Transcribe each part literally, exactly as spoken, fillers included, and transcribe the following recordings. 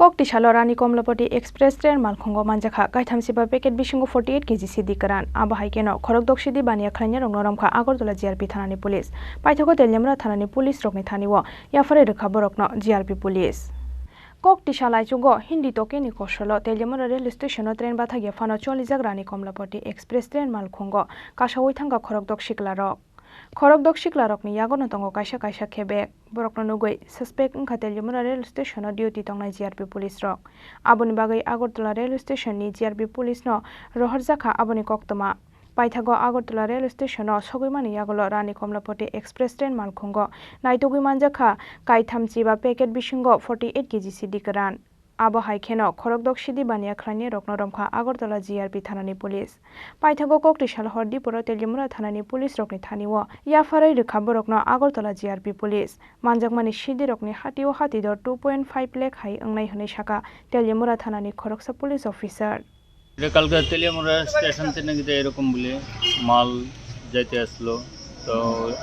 Kok tisalo Rani Komlapati Express train malkhungo manjakha kaitham siba packet bisingo forty eight K G sidi kwran. Abo hai kheno khorok dok sidi baniya khlainai rokno romkha Agartala G R P thanani police. Paithago Teliamura thanani police rokni thani o yapharwi rwkha borokno G R P police. Kok tisa laichungo Hindi tokeni kosolo Teliamura rail station o train bathakya phano cholijak Rani Komlapati Express train malkhungo kasawi thangkha khorok dok siklarok. Khorok dok siklarokni yagono tongo kaisa kaisa khe bag. Borokno nugwi suspect wngkha Teliamura rail station o duty tongnai G R P police rok. Aboni bagwi Agartala rail station ni G R P police no rohorjakha aboni koktwma. Paithago Agartala rail station o sogwi mani yagulo Rani Komlapati Express train malkhungo naitugwi manjakha kaitham chiba packet bisingo forty eight K G sidi kwran. Abo hai kheno khorok dok sidi baniya khlainai rokno romkha Agartala G R P thanani police. Paithago kok tisalo hor diporo Teliamura thanani police rokni thani o yapharwi rwkha borokno Agartala G R P police. Manjakmani sidi rokni hati o hati dor two point five lakh hai wngnai hwnwi sakha Teliamura thanani khoroksa police officer. এটা কালকে তেলিয়ামুড়া স্টেশন থেকে কিন্তু এরকম বলে মাল যাইতে আসলো, তো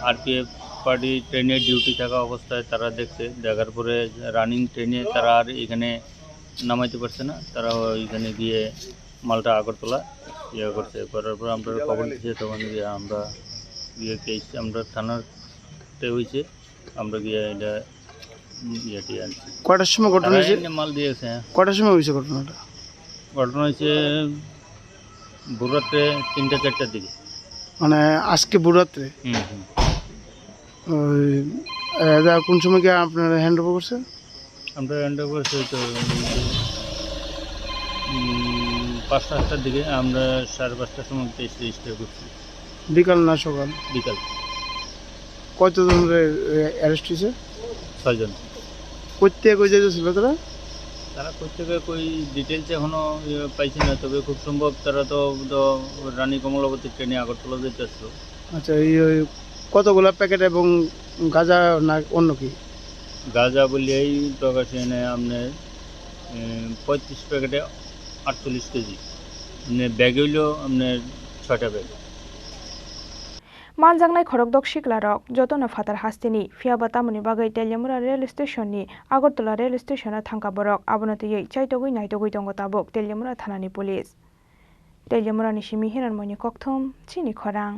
আরপিএফ পার্টি ট্রেনের ডিউটি থাকা অবস্থায় তারা দেখছে, দেখার পরে রানিং ট্রেনে তারা আর এখানে নামাইতে পারছে না, তারা ওইখানে গিয়ে মালটা আগরতলা ইয়ে করছে, করার পর আমরা খবর দিয়েছে, তখন গিয়ে আমরা গিয়ে কেস আমরা থানাতে হয়েছে, আমরা গিয়ে এটা উম, ইয়ে টিয়ে আনছি। কয়টার সময় ঘটনা তারা হয়েছে? এমনি মাল দিয়েছে। কয়টার সময় হয়েছে ঘটনাটা? ঘটনা হয়েছে ভোররাত্রে তিনটা চারটার দিকে। মানে আজকে ভোররাত্রে? হুম, হুম। ওই, এ, এরা কোন সময় গিয়ে আপনারা হ্যান্ড ওভার করছে? আমরা হ্যান্ড ওভার করছি তো, উম, পাঁচটা আটটার দিকে, আমরা সাড়ে পাঁচটার সময় কেস রেজিস্টার করছি। বিকাল না সকাল? বিকাল। কতজন রে, এ, অ্যারেস্ট হয়েছে? ছয়জন। কোথেকে কই যাইতেছিল তারা? তারা কোথেকে কই ডিটেলস এখনো, ইয়ে, পাইছি না, তবে খুব সম্ভব তারা তো, তো রানী কমলাবতী ট্রেনে আগরতলা যেতে আসলো। আচ্ছা, এই ওই কতগুলা প্যাকেট এবং গাঁজা না অন্য কি? গাঁজা বললে এই প্রকাশে এনে আপনার, এ, পঁয়ত্রিশ প্যাকেটে আটচল্লিশ কেজি, মানে ব্যাগ হইলো আপনার ছয়টা bag. Manjaknai khorokdok siklarok jotono phatar hasteni, phiyaba tamoni bagwi Teliamura rail station ni Agartala rail station o thangkha borok, abono twiwi chaitogwi naitogwi tongo tabuk Teliamura thanani police. Teliamura ni simi Hiranmoyni Kokthum, chini khorang.